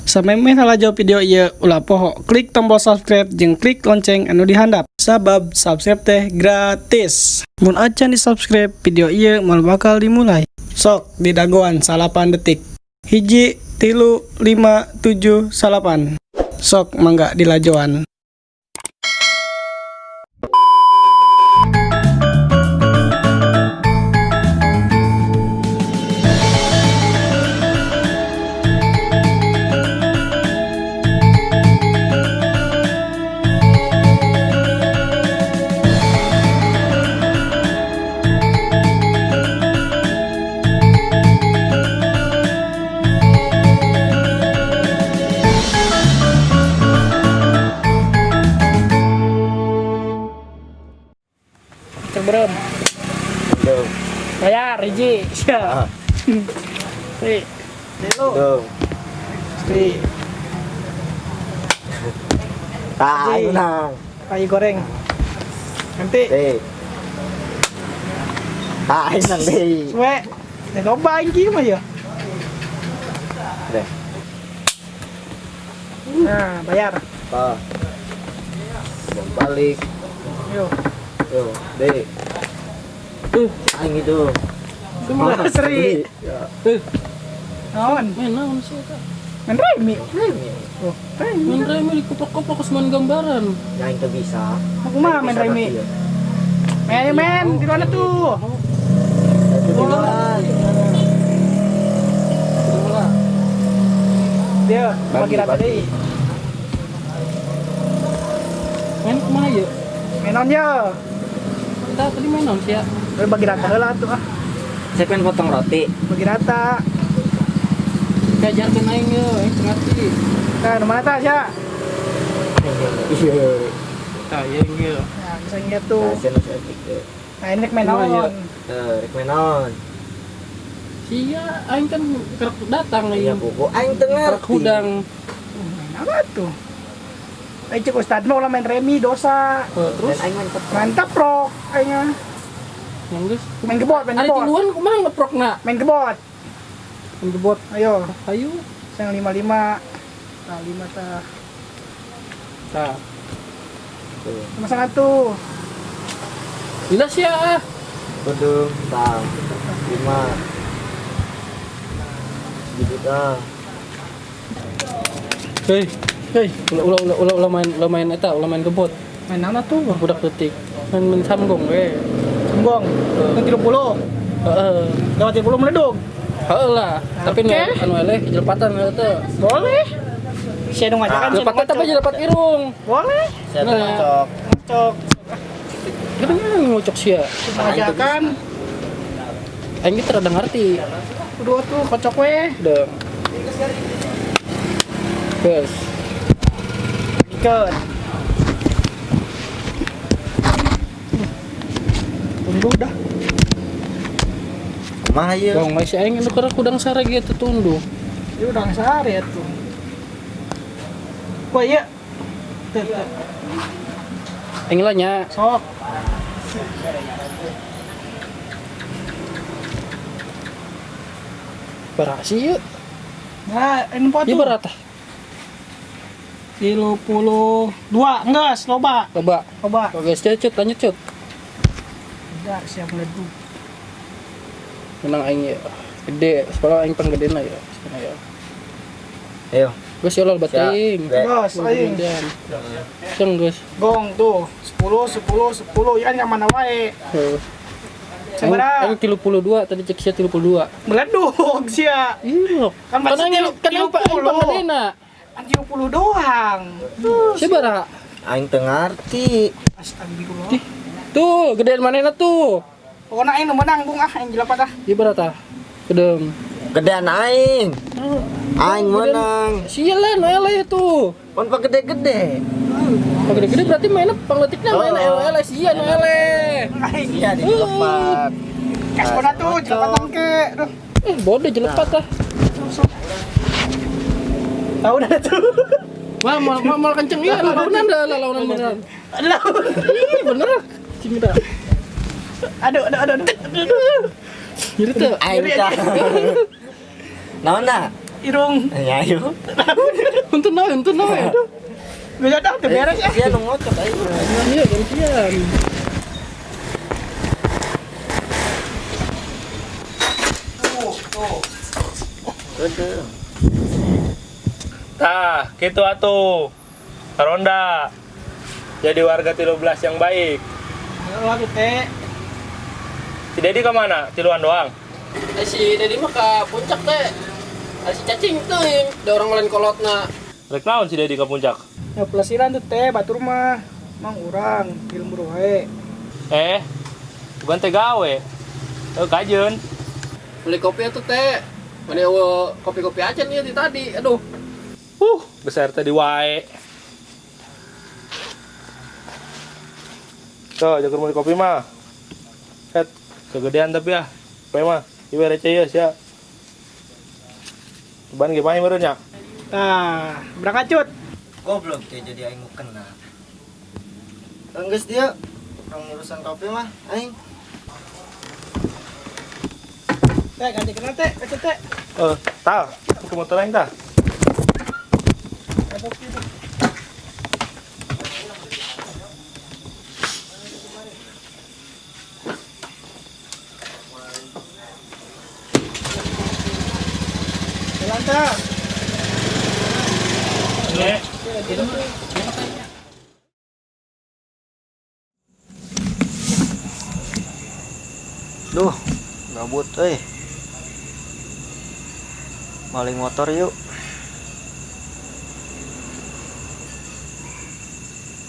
Samemeh lalajo video ieu, ulah poho klik tombol subscribe jeung klik lonceng anu dihandap. Sabab subscribe teh gratis. Mun acan di subscribe, video ieu moal bakal dimulai. Sok didagoan 9 detik. 1, 3, 5, 7, 8. Sok mangga dilajoan. Cek berem. Duh. Bayar hiji. Siap. Nih. Tilu. Duh. Sri. Tah, aing menang. Tai goreng. Nanti. Deh. Tah, aing menang deui. Suwe. Nih loba aing kieu mah ya. Deh. Nah, bayar. Tah. Balik. Yo. Yo, deh. Aing itu. Semua seri. Naon? Main naon sih eta? Main remi. Remi. Oh, remi. Main remi dikoplok-koplok geus main gambaran. Ya aing teu bisa. Aku mah main remi. Main main di mana tuh? Itu di mana? Dia bagi rata deui. Main kumaha ieu? Main naon ya? Kita tadi main naon sih ya? Bagi rata heula tuh ah. Saya pengen potong roti. Bagi rata. Diajarkeun aing ye, aing teu ngarti. Nah, nu mana tah sia? Iya. Tah ieu ieu. Nah, bisa ngieu tuh. Nah, Nah, ini rek main naon? Rek main naon? Sia, aing kan kerek datang Iya, aing. buku aing teu ngerti. Kerek hudang. Main apa tuh? Eh, cek ustad mah ulah main remi dosa. Terus Dan aing main keprok. Main teprok aing mah. yang geus Main gebot, main Ari gebot. tiluan kumaha ngeprokna? Main gebot. Main gebot. Ayo, Ayo. yang 55. Tah 5 tah. Tah. Tuh. Sama sana tuh. Gila sia ah. Kudu tah. 5. Gitu tah. Hei, hei, ulah ulah ulah ulah ulah main ulah main eta, ulah main gebot. Main naon tuh? Wah, budak leutik. Main main samgong we. Sembong. Yang 30. Heeh. Lewat 30 meleduk. Heeh lah, tapi nu Oke. anu eleh jelepatan we teh. Boleh. Saya dong ngajakan. Jelepat tapi jelepat irung. Boleh. Saya Nah. ngocok. Ngocok. Kenapa ngocok sia? Ngajakan. Aing ge rada ngarti. Kudu tuh kocok we. Udah. Guys, Ikan. Tunggu dah. Kumaha ieu? bang masih aing nu keur kudang sare ge teu tunduh. Ini udah sehari ya tuh. Wah iya. Tuh, tuh. Aing lah nya. Sok. Berasi ieu. Nah, ini apa Ieu tuh? berat tah. 32, enggak, loba. Coba. Loba. Oke, cut, cut, lanjut cut. Udah siap meleduk. Menang aing ya. Gede, sekolah aing panggedena ya. Sekolah ya. Ayo. Geus ya lol bating. Gas, aing. Ceng geus. Gong tuh, 10 10 10 ya kan mana wae. Heeh. Sabaraha? Aing 32 tadi cek sia 32. Meleduk sia. Iya. Kan Kan pasti aing kan aing 30. panggedena. Kan 30 doang. Tuh, Sia baraha? Aing teu ngarti. astagfirullah. Tuh, gedean manehna tuh. Pokoknya aing nu menang bung ah, aing jelepat ah. Ieu baraha tah? Gedeng. Gedean aing. Aing menang. Sia lah nu eleh tuh. Pon gede-gede. Gede-gede berarti mainnya pangletikna mainnya Oh. eleh sia nu eleh. Aing. Iya dilepat. Kaskona tuh jelepatan ke. Duh. Eh, bodoh jelepat ah. Tahu dah tuh. Wah, mal mal, mal kenceng iya launan dah launan beneran. Ih, bener. Cing dah. Aduh, aduh, aduh, aduh. Nyeri teu. Aing tah. Naon dah? Irung. Ya ayo. Untung nawe, untung nawe. Geus dah teu beres ya. Sia nu ngotot aing. Iya, gantian. Aduh. Tah, gitu atuh. Ronda. Jadi warga 13 yang baik. Lalu teh. Si Dedi kemana? Tiluan doang. Eh, si Dedi mah ke puncak teh. Ada si cacing tuh, ada orang lain kolotna. Rek naon si Dedi ke puncak? Ya pelesiran tuh teh batur mah. Mang urang ilmu wae. Eh, bukan teh gawe. Eh, kajeun. Beli kopi tuh teh. Mana eueuh kopi-kopi aja nih di tadi. Aduh. Besar tadi wae. Tuh, jagur beli kopi mah. Set, kegedean tapi ah. Kopi mah, ieu receh ieu sia. Ban ge main meureun nya. Tah, berangkat cut. Goblok teh jadi aing nu kena. Enggeus dia urang urusan kopi mah aing. Teh ganti kena teh, kecet teh. Eh, tah, ke motor aing tah. Jalan tah. Ini. Duh, gabut euy. Maling motor yuk.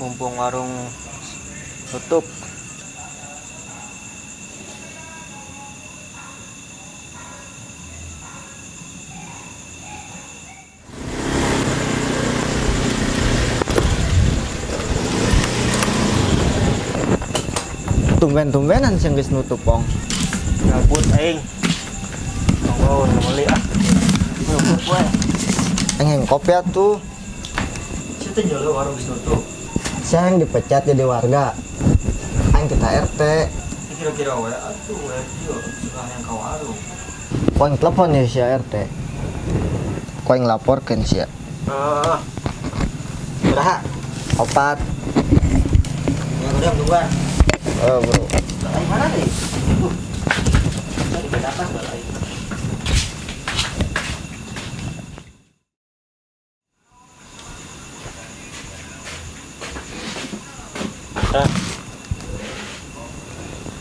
Mumpung warung tutup. Tumben-tumbenan sih geus nutup, Pong. Gabut aing. Tunggu meuli ah. Nutup we. Aing kopi atuh. Situ nyolo warung geus nutup. Saya yang dipecat jadi warga. Aing kita RT. Kira-kira we atuh we ieu suka yang ka warung. Kau yang telepon ya si RT. Kau yang laporkan sih ya. Heeh. Berapa? 4. Ya udah tungguan. Oh, bro. Aing mana nih? Tadi bedakan balai.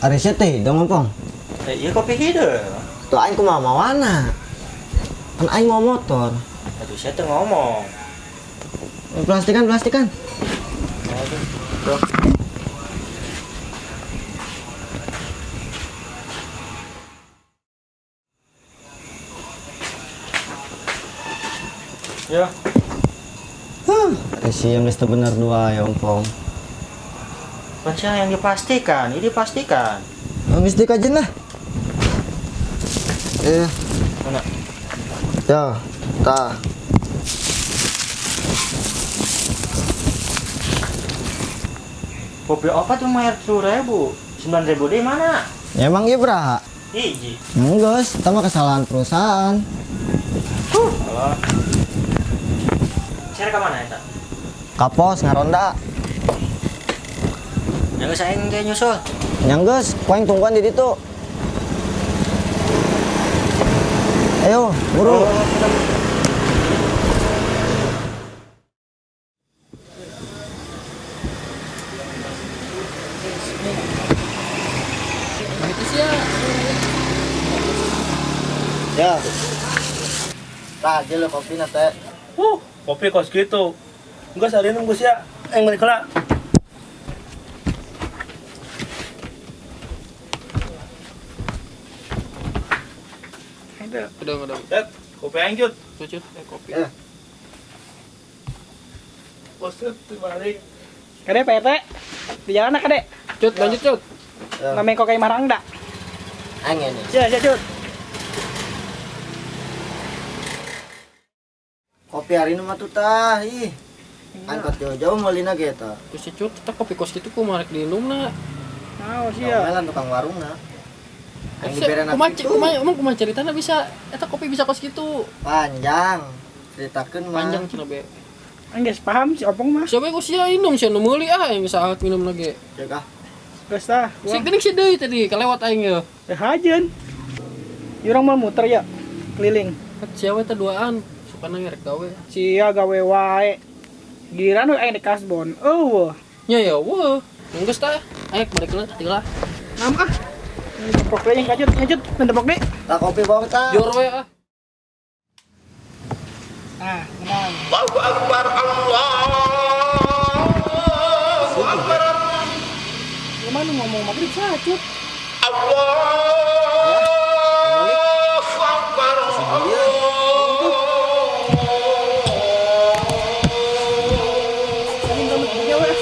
Ari sia teh dong ngomong. Eh, iya kopi hideung. Tuh aing kumaha mawana. Kan aing mau motor. Aduh, saya tuh ngomong. Plastikan, plastikan. Aduh. Tuh. Ya. Huh, ari sia geus teu bener dua ya ompong. Baca yang dipastikan, ini dipastikan. Geus dikajen lah. Mana? Ya, tah. Kopi opat cuma bayar 10.000, 9.000 di mana? Ya, emang iya berapa? Hiji. Enggak, itu mah kesalahan perusahaan. Halo. Share ke mana eta? Kapos ngaronda. Yang saya yang nyusul. Yang geus, ku aing tungguan di ditu. Ayo, buru. Itu sih ya. Ya. Tah, aja lo kopi teh. Kopi kos gitu. Enggak seharian nunggu sia. Aing balik heula. Udah. Set, kopi aing cut. Tuh, cut. Eh, kopi. Eh. Boset balik. Kade Pak RT. Di jalan kade. Cut, lanjut, cut. Ya. Namanya kok kayak marangda. Aing ini. Ya, ya cut. Kopi hari ini mah tuh tah, ih. Angkot jauh-jauh meulina ge eta. Terus si cut, tetap kopi kos gitu ku marek diinumna. Nah, sia. Omelan tukang warungna. Aing diberena Kumaha kitu. kumaha emang kumaha ceritana bisa eta kopi bisa kos kitu. Panjang. Ceritakeun mah. Panjang cenah be. Aing geus paham si Opong mah. Siapa yang usia minum sia nu meuli ah aing saat minum lagi. Jaga. Geus tah. Si geuning si deui tadi kelewat aing ye. Eh hajeun. Urang mah muter ya keliling. Sia we teh duaan sukana ngerek gawe. Sia gawe wae. Giliran we aing di kasbon. Eueuh. Nya ya weuh. Geus tah, ayo balik lah tilah. Nam ah. Depok deui yang kajut, kajut, mendepok deui. Tah kopi bawa tah. Jor we ah. Nah, menang. Allahu Akbar, Allahu Akbar, Gimana ngomong maghrib sacut? Allahu Akbar. Saling kamu tiga we.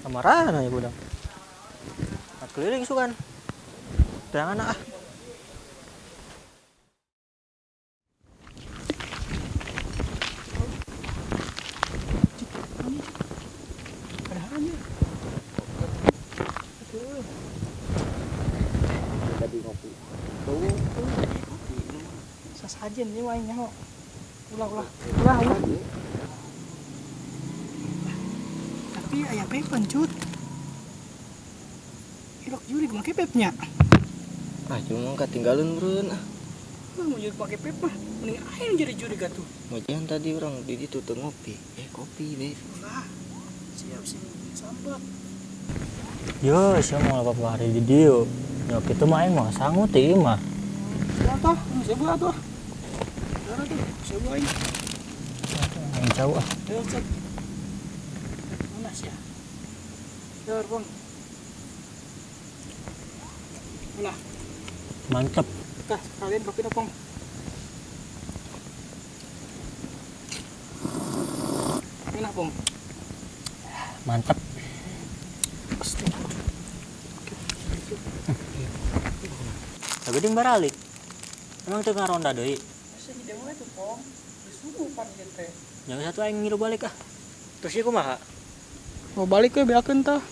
Kamarana ya budak. Nah, keliling sukan. Jangan ah. Tadi ngopi. Sasajen ieu aing nyaho. Ulah ulah. Ulah ulah. Tapi aya pepen cut. Ilok jurig make pepnya. Ah, cuma ketinggalan beureun ah. Mau jurig make pep mah mending aing jadi jurig atuh. Ngojian tadi orang di ditu teu ngopi. Eh kopi be. Ulah. Siap sih sambat. Yo, sia mau apa hari di dieu. Nya kitu mah aing mah sanggup teh ieu mah. Ulah toh, sebuah atuh. Ulah tuh, sebuah aing. Aing jauh ah. Ayo, cek. Mana sih ya? Yor, Bang. Ulah, Mantep. tah kalian kopi dong, Bang. Enak, Bang. Mantep. Tapi jeung baralik. Emang teu ngaronda deui. Asa di dewa itu, Pong. Disuguh pan ieu teh. Jangan satu aing ngilu balik ah. Terus ieu kumaha? Mau balik we beakeun tah.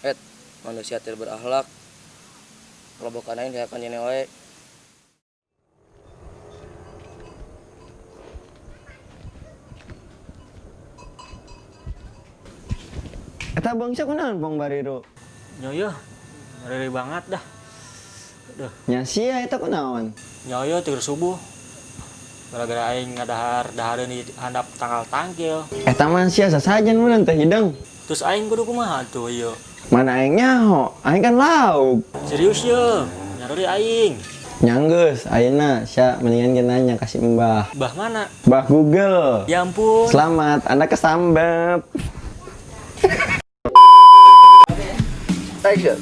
Et, manusia tidak berakhlak. Kelompok aing dihakan jene wae. Eta bangsa kunaon Bang Bariru? Nyoyo, ngeri banget dah. Duh, Nya sia eta kunaon? nyoyo tidur subuh. Gara-gara aing ngadahar dahareun di handap tanggal tangkil. Eta mah sia sasajen mun teh hidung. Terus aing kudu kumaha tuh ieu? Mana aing nyaho? Aing kan lauk. Serius ye, nyarori aing. Nyanggeus ayeuna sia mendingan ge nanya ka si Mbah. Bah mana? Mbah Google. Ya ampun. Selamat, Anda kesambet. Action.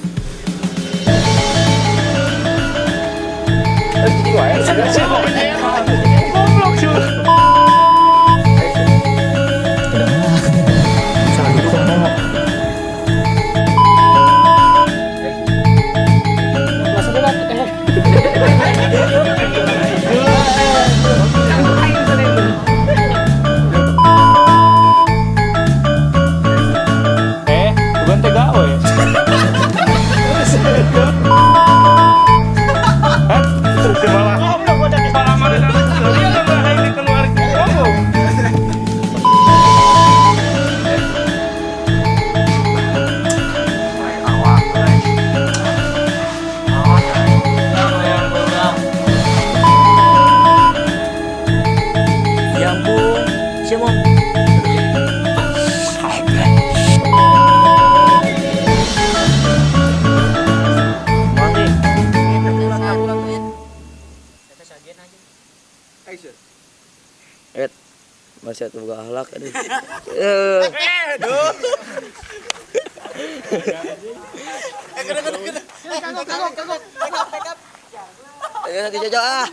Bukan teh gawe. Malah malah mana malah ini keluar ngomong. Ya ampun. Simon. Mandi. Et, manusia tidak berakhlak aduh. Eh, kena. Ayo, lagi jajak ah.